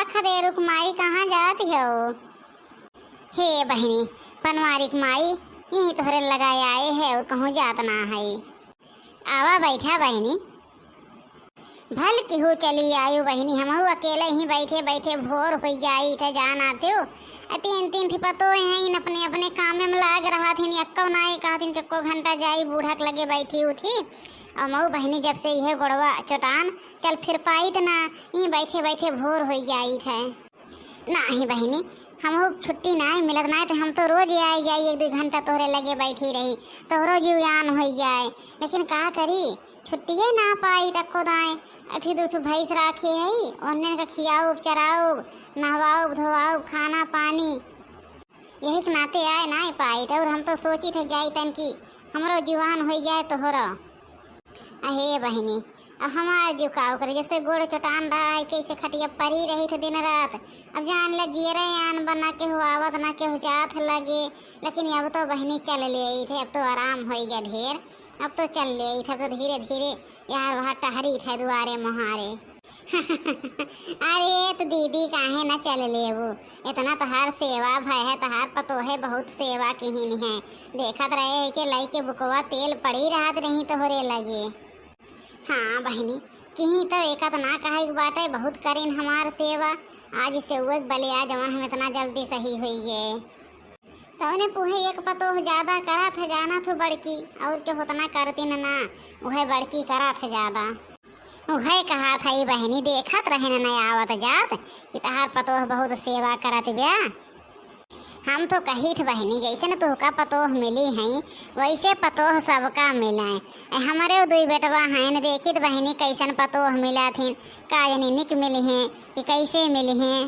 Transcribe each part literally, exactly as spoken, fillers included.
खदेरुक माई, कहाँ जात हो? हे बहिनी, पनवारिक माई, यहीं तोहरे लगाए आए है और कहूँ जात ना है। आवा बैठा बहिनी। भल केहू चली आयु बहिनी, हमहू अकेले ही बैठे बैठे भोर होइ जाई थे, जान आते हो। आ तीन तीन ठी पतोह हैं, अपने अपने काम में लाग रहा थिन, एक्को ना कहथिन कि एक्को घंटा जाई बूढ़ा के लगे बैठी उठी। और मऊ बहिनी जब से यह गोड़वा चोटान चल फिर पाई त ना, यहीं बैठे बैठे भोर होइ जाई थे। नाही बहिनी, हमहू छुट्टी नाही मिलत, नाही तो हम तो रोज आइ जाई, एक दो घंटा तोहरे लगे बैठी रही, तोहरो जीव आन होइ जाए। लेकिन का करी, छुट्टिए ना पाई तक्को दाएँ। अठी दू ठू भैंस राखे हई, ओन्ने का खियाउब, चराउब, नहवाउब, धोवाउब, खाना पानी, यही के नाते आए नाही पाई। तो और हम तो सोची थे जाई तन की हमरो जीव आन होइ जाए तोहरो। अहे बहिनी, अब हमार जीव का करे, जब से गोड़ चोटान रहा है, कैसे खटिया परी रही थे दिन रात। अब जान ले जियरे आन बना केहू आवत ना केहू जात लगे। लेकिन अब तो बहिनी चल ले आई थे, अब तो आराम होइ गया ढेर। अब तो चल ले आई थे, अब तो धीरे धीरे यार वहाँ टहरी थे दुआरे मुहारे। अरे तो दीदी काहे ना चल लेबू, इतना तहार सेवा भय है, तहार पतोहे बहुत सेवा किहिन है। देखत रहे है कि लइके बुकवा तेल पड़ी रहत रही तोहरे लगे। हाँ बहिनी, किहीं तो एकत ना कहे के बाटे, बहुत करिन हमार सेवा। आज से उहे बलिया जवन हम इतना जल्दी सही होइए। तवने पुहे एक पतोह ज्यादा करत है, जाना थू बड़की, और के होतना करती न ना, उहे बड़की करत है ज्यादा। उहे कहा था ई बहिनी, देखत रहे न नया आवत जात कि तहार पतोह बहुत सेवा करत ब्या। हम तो कही थे बहिनी, जैसे न तोहका पतोह मिली हैं, वैसे पतोह सबका मिले। ए, हमरे दुई बेटवा हैं न, देखी त बहिनी कैसन पतोह मिला थिन, का जनी निक मिली हैं कि कैसे मिली हैं।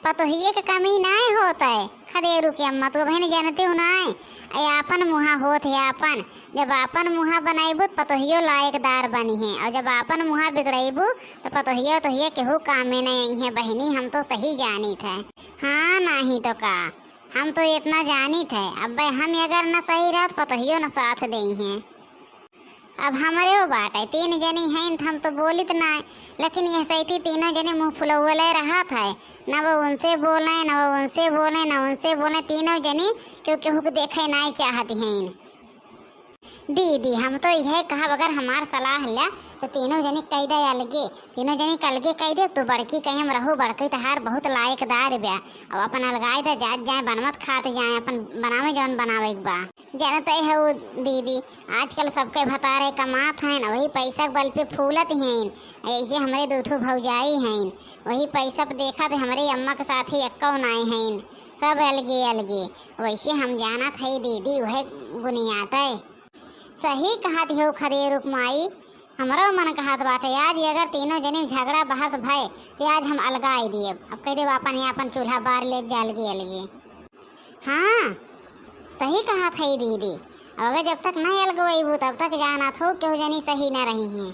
पतोहिए के कमी नाय होत है, खदेरू के अम्मा, तू बहिन जानती हो नाय। ए, आपन मुहा होत है आपन, जब आपन मुहा बनाइबू त पतोहियो लायकदार बनी है, और जब आपन मुहा बिगड़ैबू त पतोहियो तोहिए केहू कामे नहीं आई है बहिनी, हम तो सही जानी थे। हाँ, नाही तो का, हम तो इतना जानी थे, अब हम अगर न सही रहत, पतोहियो न साथ देई हैं। अब हमरे वो बात है, तीन जनी हैं त हम तो बोलित ना, लेकिन यह सैठी तीनों जनी मुँह फुलौले रहत है, न वो उनसे बोले, न वो उनसे बोले, न उनसे बोले, तीनों जनी क्यों केहू के देखे ना चाहत हैं। दीदी, हम तो यह कहब, अगर हमार सलाह ल्या, तो तीनों जनी कह दे अलगे, तीनों जनी के अलगे कह दे, तू बड़की कहीं हम रहू, बड़की तहार बहुत लायकदार ब्या, अब अपन अलगाए दे, जात जाए, बनवत खात जाए, अपन बनावे जौन बनावे के बा। जानते हो दीदी, आजकल सबके भतारे कमात हैं, वही पैसा के बल पे फूलत हैं। ऐसे हमरे दू ठो भौजाई हैं, वही पैसा पे देखत हमरे अम्मा के साथ ही एक्को नाई हैं, सब अलगे अलगे। वैसे हम जानत है दीदी, वह गुनियाटे। सही कहत हो खदेरुक माई, हमरो मन कहत बाटे, आज अगर तीनों जनी में झगड़ा बहस भय, तो आज हम अलगाई दिए। अब कह देब, आपन आपन चूल्हा बार ले जा अलगे अलगे। हाँ, सही कहत है दीदी। अब अगर जब तक नहीं अलगवैबू, तब तक जानत हो केहू जनी सही न रही हैं।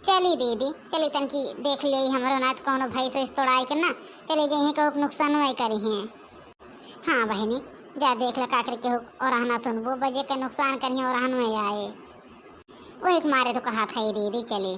चली दीदी, चली तनकी देख ले हमरो, ना तो कौनो भैंस वैस तोड़ाई के ना चले जाइए, केहू के नुकसान नहीं करी हैं। हाँ बहिनी, जा देख ले का करे केहू और ना सुनबो, बजे के नुकसान करिए और में आए। वही के मारे तो कहत है दीदी चली।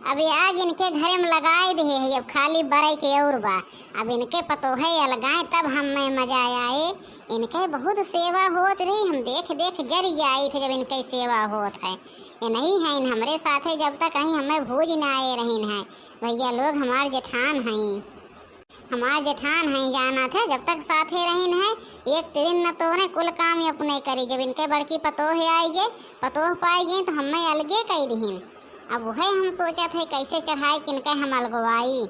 अब ये आग इनके घरे में लगाए दे है, अब खाली बरई के और बा। अब इनके पतोहे अलगाए तब हम में मजा आए। इनके बहुत सेवा होत रही, हम देख देख जर जाई थे जब इनके सेवा होत है। ये नहीं है इन हमरे साथे जब तक कहीं हमें भूज ना आए रहीन है। भैया लोग हमार जेठान हैं, हमार जेठान हैं, जाना थे जब तक साथे रहीन है, एक तिरिन न तोहरे कुल काम ये अपने करी। जब इनके बड़की पतोह आइगे, पतोह पाइगे तो हमें अलगे कई दिहिन। अब वह हम सोचत है कैसे चढ़ाई किनके हम अलगवाई।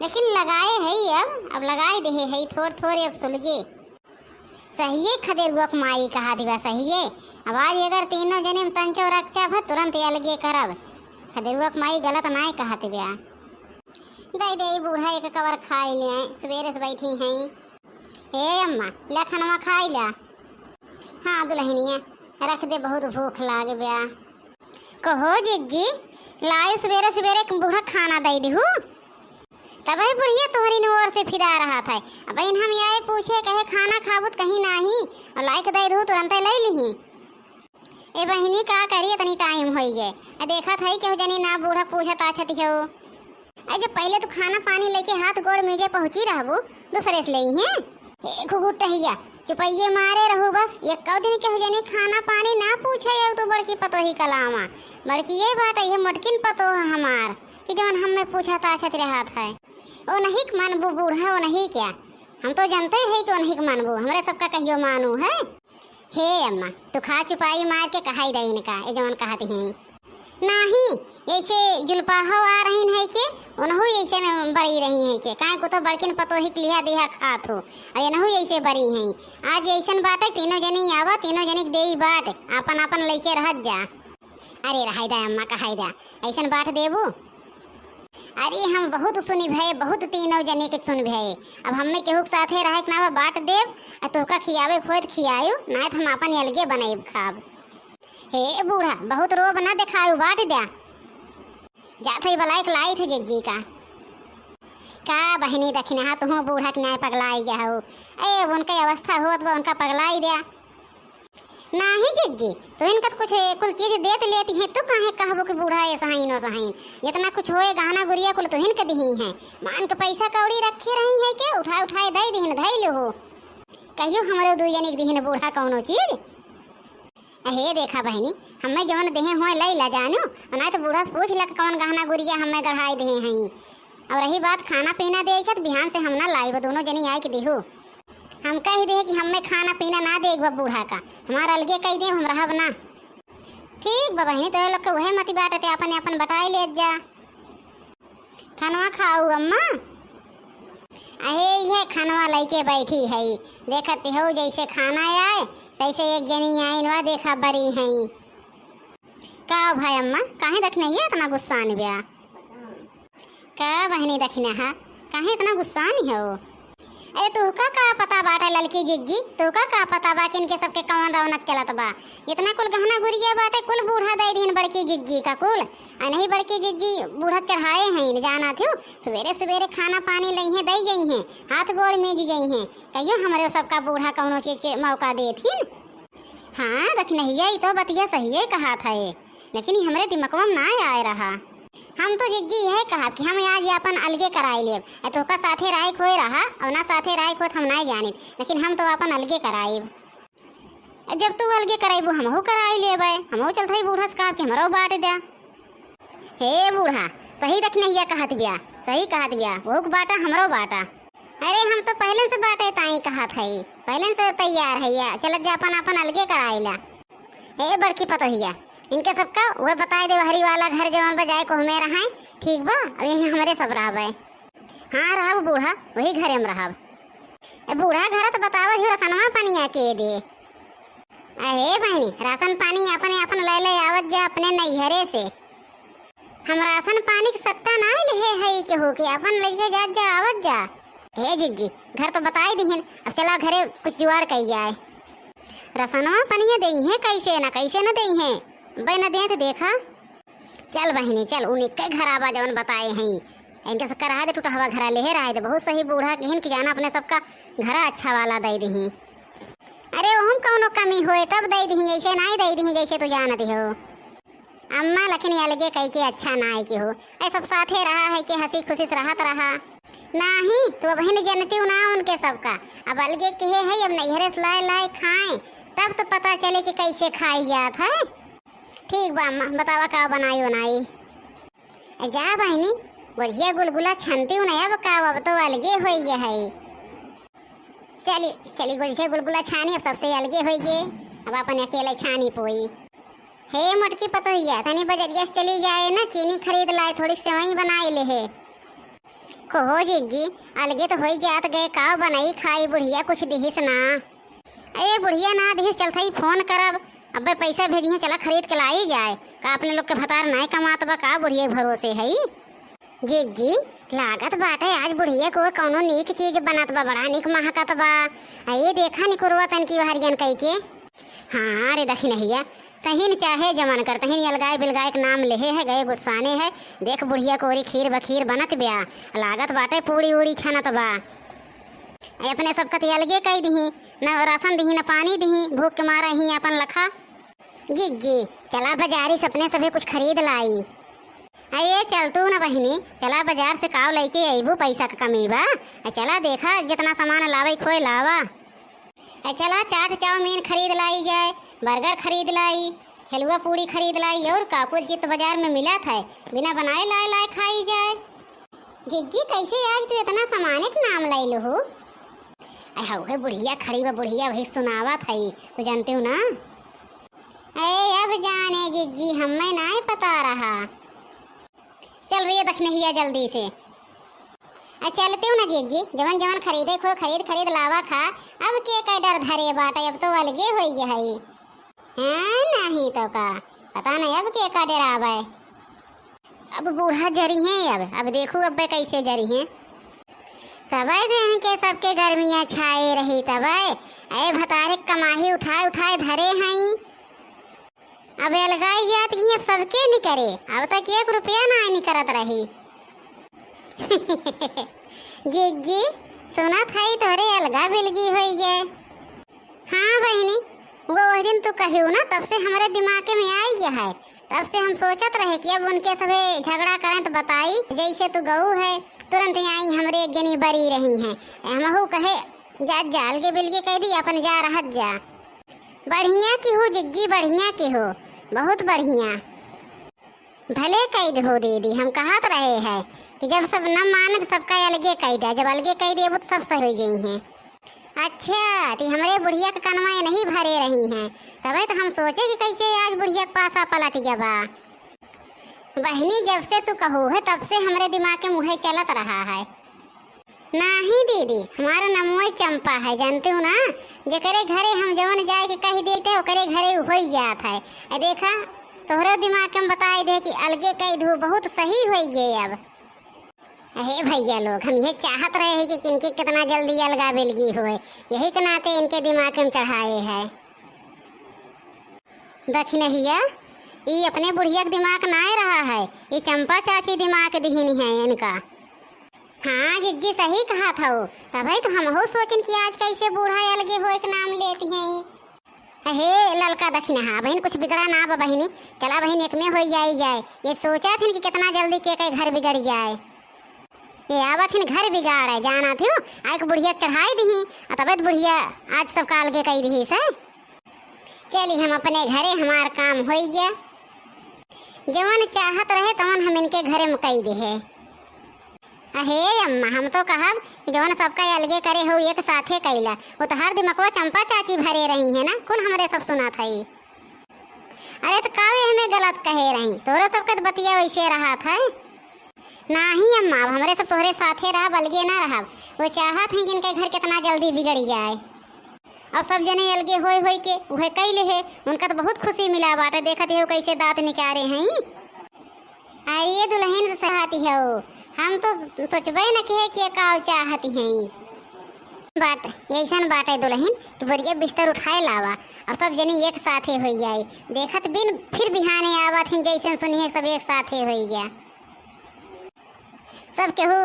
लेकिन लगाए है अब, अब लगाए देहे है थोर थोर अब सुलगे। सहिए खदेरुआ के माई कहत बा सहिए। अब आज अगर तीनों जने में तंचो रक्षा भा तुरंत अलगे करब। खदेरुआ के माई गलत नाय कहत बा। दे दे बूढ़ा एक कवर खाई ले, सुबेरे से बैठी हैं। ए अम्मा, ले खनवा खाई ला। हाँ दुल्हनिया, रख दे, बहुत भूख लाग बा। कहो जिज्जी, लायो सुबेरे सुबेरे बूढ़ा खाना दे दिहू। तबही बुढ़िया तोहरी न ओर से फिदा रहत है। अब इन हम यही पूछे कहे खाना खाबू त कहीं नाही, और लाइक दे दू तुरंते ले लिही। ए बहिनी का करी, इतनी टाइम होई गए, आ देखत है केहू जनी ना बूढ़ा पूछत आछत हो। अरे, जब पहिले तू खाना पानी लइके हाथ गोड़ मीजे पहुँची रहबू, दूसरे से लेइहें। हे घुघुटहिया, चुपइये मारे रहू बस। एक्कौ दिन केहू जनी खाना पानी ना पूछे, अउ तू बड़की पतोही कलावा। बड़की यही बात है, ये मोटकिन पतोह हमार, कि जवन हम्मे पूछत आछत रहत है। ओनहिक मानबू बूढ़ा, ओनहिक का? हम तो जनते है कि ओनहिक मानबू, हमरे सबका कहियो मानू है। हे अम्मा, तू खा चुपाई मार के कहाई दे इनका, ए जवन कहत ही। नाही, ऐसे जुलपाहो आ रहीन है के, उनहु ऐसे में बरी रही है के, काहे को तो बड़किन पतोही के लिहा देहा खात हो, और इनहु ऐसे बरी हैं। आज ऐसन बाटे, तीनों जनी आवा, तीनों जनी के देई बाट, आपन आपन लइके रहत जा। अरे रहाई दा अम्मा, कहाई दा, ऐसन बाट देबू? अरे हम बहुत सुनी भये, बहुत तीनों जनी के सुन भये। अब हम्मे केहू के साथे रहे के ना बा, बाट देब, आ तोहका खियावे खोए त खियायु, नाय त हम आपन अलगे बनाइब खाब। हे बूढ़ा, बहुत रोब ना देखायु, बाट द्या। जात है बलाइक लाई थे जिज्जी का। का बहिनी दखिनहा, तुहूँ बूढ़ा के नाय पगलाई गया हो। ए, उनके अवस्था होत बा, उनका पगलाई द्या। नाही जिज्जी, तुहिन का त कुछ कुल चीज देत लेती हैं, तू काहे कहबो कि बूढ़ा ऐसा हईन, ओसा हईन? जितना कुछ होए गहना गुरिया कुल तुहिन के दिही हैं। मान के पैसा कौड़ी रखे रही है के उठाए उठाए दे दिहिन, धई लो। कहियो हमरो दुई जनी के दिहिन बूढ़ा कौनो चीज? अहे देखा बहिनी, हम्मे जवन देहे होए लई ला जानू, और नाय तो बूढ़ा से पूछ ला कि कौन गहना गुरिया हम्मे गढ़ाई देहे हई। और रही बात खाना पीना देई के, त बिहान से हम ना लाइब, दोनों जनी आए के देहू। हम कह दे कि हम्मे खाना पीना ना देब बूढ़ा का, हमार अलगे कह देब, हम रहब ना। ठीक बा बहिनी, तोहरे लोग के उहे मति बाटे, ते आपन आपन बटाई लेत जा। खनवा खाऊ अम्मा? अहे इहे खनवा लइके बैठी है, देखत हो जैसे खाना आए तैसे एक जनी आइन वा देखा बरी हैं। का भाई अम्मा, काहे दखिनहिया इतना गुस्सान ब्या? का बहिनी दखिनहा, काहे इतना गुस्सान हो? अरे तोहका का पता बाटे ललकी जिज्जी, तोहका का पता बा कि इनके सबके कौन रौनक चलत बा? इतना कुल गहना गुरिया बाटे, कुल बूढ़ा दे दीन बड़की जिज्जी का कुल। आ नहीं बड़की जिज्जी बूढ़ा चढ़ाए हैं, जाना थियो, सुबेरे सुबेरे खाना पानी लइहें, दे जइहें, हाथ गोड़ मीज जइहें, कहियो हमरे सबका बूढ़ा कौनो चीज के मौका देथिन। हाँ दखिनहिया, ई तो बतिया सहिए कहा था, लेकिन ई हमरे दिमगवा में ना आए रहा। हम तो जिज्जी यह कहा कि हम आज अपन अलगे कराई लेब। ए, तोहका साथे राय खोए रहा और ना साथे राय खोत हम ना जानित, लेकिन हम तो अपन अलगे कराइब। ए, जब तू अलगे कराइबू, हमहू कराई लेबै। हमहू चलत हई बूढ़ा से कहा कि हमरो बांट द्या। हे बूढ़ा, सही दखिनहिया कहत बिया, सही कहत बिया, ओहू के बाटा, हमरो बाटा। अरे हम तो पहले से बाटे ताई कहत हई, पहले से तैयार है या, चलत जा अपन अपन अलगे कराई ला। ए बड़की पतोहिया, इनके सबका वह बताए दे, हरी वाला घर जवन बजाए को हमें रहाए, ठीक बा, अब यही हमरे सब रहबे। हाँ रहब बूढ़ा, वही घरे में रहब। ए बूढ़ा घर तो बतावत ही रसनवा पनिया के दे। अहे बहिनी, राशन पानी अपने अपन ले ले आवत जा अपने नैहरे से। हम राशन पानी के सट्टा ना लेहे हई केहू के, अपन लइके जात जा, आवत जा। हे जिज्जी, घर तो बताई दिहिन, अब चला घरे कुछ जुगाड़ कई जाए। रसनवा पनिया देइहें कैसे ना, कैसे ना देइहें, बे न देत देखा। चल बहिनी चल, उनके घर आवा जवन बताए हई। इनके सबका रहा दे, टूटहवा घरा लेहे रहा दे, बहुत सही बूढ़ा किहिन कि जाना अपने सबका घरा अच्छा वाला दे दिही। अरे ओहम कौनो कमी होए तब दे दिही, ऐसे नाई दे दिही जैसे तू जानत हो। अम्मा लेकिन ये अलगे कह के अच्छा नाई के हो, ऐ सब साथे रहा है कि हंसी खुशी से रहत रहा। नाही, तू अबहिन जनती ना उनके सबका, अब अलगे किहे है, अब नैहरे से लाए लाए खाए, तब तो पता चले कि कैसे खाई जात है। ठीक बा अम्मा, बतावा का बनाई बनाई। ए जा बहिनी, गोझिया गुलगुला छनती हूँ ना, अब का, अब तो अलगे होई गए है। चली, चली गोझिया गुलगुला छानी, अब सबसे अलगे होई गए, अब अपन अकेले छानी पोई। हे मोटकी पतोहिया, तनी बजरिया से चली जाए ना, चीनी खरीद लाए, थोड़ी सेवई बनाए ले है। कहो जिज्जी, अलगे तो होई जात गए, का बनाई खाई, बुढ़िया कुछ दिहिस ना। ए बुढ़िया ना दिहिस, चलत हई फोन करब, अबे पैसा भेजिहे, चला खरीद के लाई जाए। का अपने लोग के भतार नाय कमात बा का बुढ़िया के भरोसे हई? जिज्जी, लागत बाटे आज बुढ़िया को कौनो नीक चीज बनत बा, बड़ा नीक महकत बा। ए देखा निकुरवा तन की हरियन कई के। हाँ रे दखिनहिया, तहिन चाहे जमन कर, तहिन अलगाए बिलगाए के नाम लेहे है, गए गुस्साने है। देख बुढ़िया कोरी खीर बखीर बनत ब्या, लागत बाटे पूड़ी उड़ी छनत बा। ए अपने सब कति अलगे कई दिही, न राशन दिही, न पानी दिही, भूख के मारा ही अपन लखा। जिज्जी, चला बजारी से अपने सभी कुछ खरीद लाई। अरे चल तू ना बहिनी, चला बाजार से काव लइके अइबू, पैसा क कमी बा। अ चला देखा जितना सामान लावे खोए लावा। अ चला चाट चाउमीन खरीद लाई जाए, बर्गर खरीद लाई, हलवा पूड़ी खरीद लाई, और का कुल चित बाजार में मिलत है, बिना बनाए लाए लाए खाई जाए। जिज्जी, कैसे आज तू इतना सामाने क नाम लइलू हो? अरे हऊ है बुढ़िया खड़ी बा, बुढ़िया वही सुनावत है, तू जानते हो ना? ए, अब जाने जिज्जी, हमें नाय पता रहा। चल रे दखिनहिया जल्दी से। आ चलते हो ना जिज्जी, जवन जवन खरीदे को खरीद खरीद लावा खा। अब के का डर धरे बाटे, अब तो अलगे होई गया है। हाँ, नहीं तो का, पता नहीं अब के का डरावे। अब बूढ़ा जरी हैं, अब अब देखू अब कैसे जरी हैं। तबे देह के सबके गर्मियाँ छाए रही तबे। ए भतारे कमाही उठाए उठाए धरे हई। अब अलगाई जात की अब सबके निकरे, अब तक एक रुपया ना निकरत रही। जिज्जी, सुनत हई तोहरे अलगा बिलगी होई गए। हाँ बहिनी, वो वह दिन तू कहियो ना, तब से हमरे दिमाग में आई गया है। तब से हम सोचत रहे कि अब उनके सभे झगड़ा करें तो बताई, जैसे तू गऊ है, तुरंत आई हमरे एक जनी बरी रही हैं। हमहू कहे, जा जाल के बिल के कह दी, अपन जा रहत जा। बढ़िया की हो जिज्जी, बढ़िया की हो, बहुत बढ़िया। भले कह दो दीदी, हम कहत रहे हैं कि जब सब न माने तो सबका अलगे कह दे, जब अलगे कह देबू तो सब सही हो गई हैं। अच्छा, ती हमरे बुढ़िया के कनवा ये नहीं भरे रही हैं, तबे तो हम सोचे कि कैसे आज बुढ़िया के पासा पलट गया बा। बहिनी, जब से तू कहू है तब से हमरे दिमाग के मुहे चलत रहा है। नाही दीदी, हमारा नमोई चंपा है, जानते हो ना? जेकरे घरे हम जवन जाए के कह देते हैं, ओकरे घरे उ होई जात है। ए देखा, तोहरे दिमाग के हम बताई दे कि अलगे कह दू, बहुत सही होई गए अब। अहे भैया लोग, हम ये चाहत रहे हैं कि इनके कितना जल्दी अलगा बिलगी होए, यही के नाते इनके दिमाग में चढ़ाए है। दखिनहिया, ई अपने बुढ़िया के दिमाग नाय रहा है, ई चंपा चाची दिमाग दिहिन है इनका। हाँ जिज्जी, सही कहत हऊ, तबे तो हमहू सोचन कि आज कैसे बूढ़ा अलगे होए के नाम लेती हैं। हे ललका दखिनहा, बहिन कुछ बिगड़ा ना बा बहिनी, चला बहिन एक में होई जाई जाए। ये सोचा थिन कि कितना जल्दी के के घर बिगड़ जाए। ये आवत हिन घर बिगाड़े, जाना थियो, आइके बुढ़िया चढ़ाई दिही, आ तबे तो बुढ़िया आज सबका अलगे कई दिही से। चली हम अपने घरे, हमार काम होई गया। जवन चाहत रहे तवन हम इनके घरे में कई दिहे। अहे अम्मा, हम तो कहब कि जवन सबका अलगे करे हो एक साथे कैला, वो तो हर दिमकवा चंपा चाची भरे रही है ना, कुल हमरे सब सुनत हई। अरे तो कावे हमें गलत कहे रही, तोरो सबके तो बतिया वैसे रहत है। नाही अम्मा, अब हमरे सब तोहरे साथे रहब, अलगे ना रहब। वो चाहत हैं कि इनके घर कितना जल्दी बिगड़ जाए। अब सब जने अलगे होए होए के उहे कैले है, उनका तो बहुत खुशी मिला बाटे। देखत हो कैसे दांत निकारे हैं। अरे दुल्हन से चाहती हो, हम तो सोचबे न के कि काव चाहती हैं। बाट, ऐसन बाटे दुल्हन कि बोरिया बिस्तर उठाए लावा, अब सब जनी एक साथे होई जाए। देखत बिन फिर बिहाने आवत हैं, जैसन सुनी है सब एक साथे होई गया। सब केहू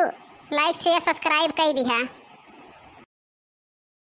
like, share, subscribe कई दिहा।